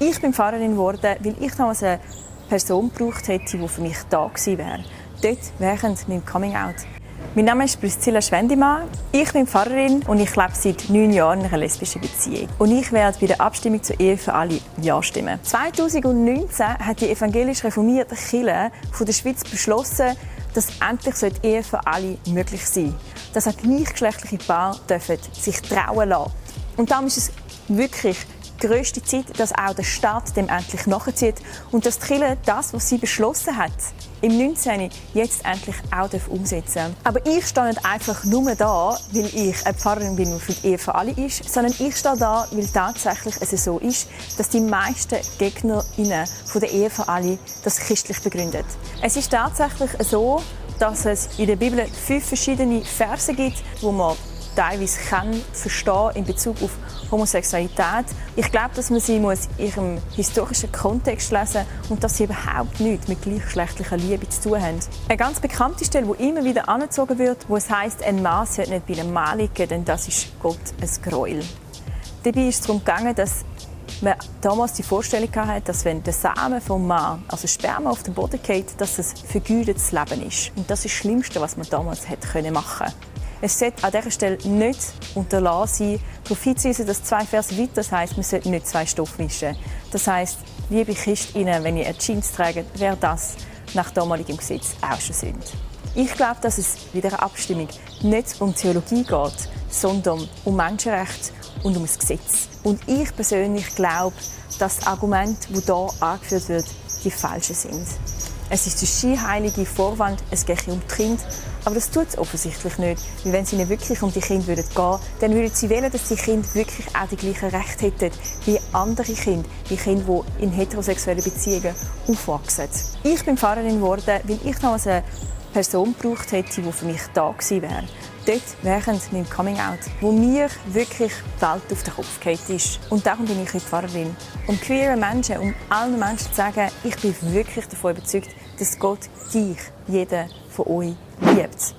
Ich bin Pfarrerin geworden, weil ich damals eine Person gebraucht hätte, die für mich da gewesen wäre. Dort während meinem Coming-out. Mein Name ist Priscilla Schwendimann. Ich bin Pfarrerin und ich lebe seit 9 Jahren in einer lesbischen Beziehung. Und ich werde bei der Abstimmung zur Ehe für alle Ja stimmen. 2019 hat die evangelisch reformierte Kirche von der Schweiz beschlossen, dass endlich die Ehe für alle möglich sein soll. Dass auch gleichgeschlechtliche Paare sich trauen lassen. Und darum ist es wirklich die grösste Zeit, dass auch der Staat dem endlich nachzieht und dass die Kirche das, was sie beschlossen hat, im 19. jetzt endlich auch umsetzen darf. Aber ich stehe nicht einfach nur da, weil ich eine Pfarrerin bin, die für die Ehe für alle ist, sondern ich stehe da, weil tatsächlich es so ist, dass die meisten GegnerInnen von der Ehe für alle das christlich begründet. Es ist tatsächlich so, dass es in der Bibel 5 verschiedene Verse gibt, wo man teilweise verstehen in Bezug auf Homosexualität. Ich glaube, dass man sie in ihrem historischen Kontext lesen muss und dass sie überhaupt nichts mit gleichgeschlechtlicher Liebe zu tun haben. Eine ganz bekannte Stelle, die immer wieder angezogen wird, wo es heisst, ein Mann sollte nicht bei einem Mann liegen, denn das ist Gott ein Gräuel. Dabei ist es darum gegangen, dass man damals die Vorstellung hatte, dass wenn der Samen vom Mann, also Sperma, auf den Boden fällt, dass es vergeudetes Leben ist. Und das ist das Schlimmste, was man damals hätte machen können. Es sollte an dieser Stelle nicht unterlassen sein, darauf hinzuweisen, dass 2 Verse weiter, das heisst, man sollte nicht 2 Stoffe mischen. Das heisst, liebe Christinnen, wenn ihr eine Jeans tragt, wäre das nach damaligem Gesetz auch schon Sünde. Ich glaube, dass es bei dieser Abstimmung nicht um Theologie geht, sondern um Menschenrechte und um das Gesetz. Und ich persönlich glaube, dass die Argumente, die hier angeführt werden, die falschen sind. Es ist der scheinheilige Vorwand, es gehe um die Kinder. Aber das tut es offensichtlich nicht. Weil wenn es ihnen wirklich um die Kinder gehen würde, dann würden sie wählen, dass die Kinder wirklich auch die gleichen Rechte hätten wie andere Kinder, wie Kinder, die in heterosexuellen Beziehungen aufwachsen. Ich bin Pfarrerin geworden, weil ich damals eine Person gebraucht hätte, die für mich da gewesen wäre. Dort während meinem Coming-out, wo mir wirklich die Welt auf den Kopf gefallen ist. Und darum bin ich heute Pfarrerin. Um queeren Menschen, um allen Menschen zu sagen, ich bin wirklich davon überzeugt, dass Gott dich, jeden von euch, liebt.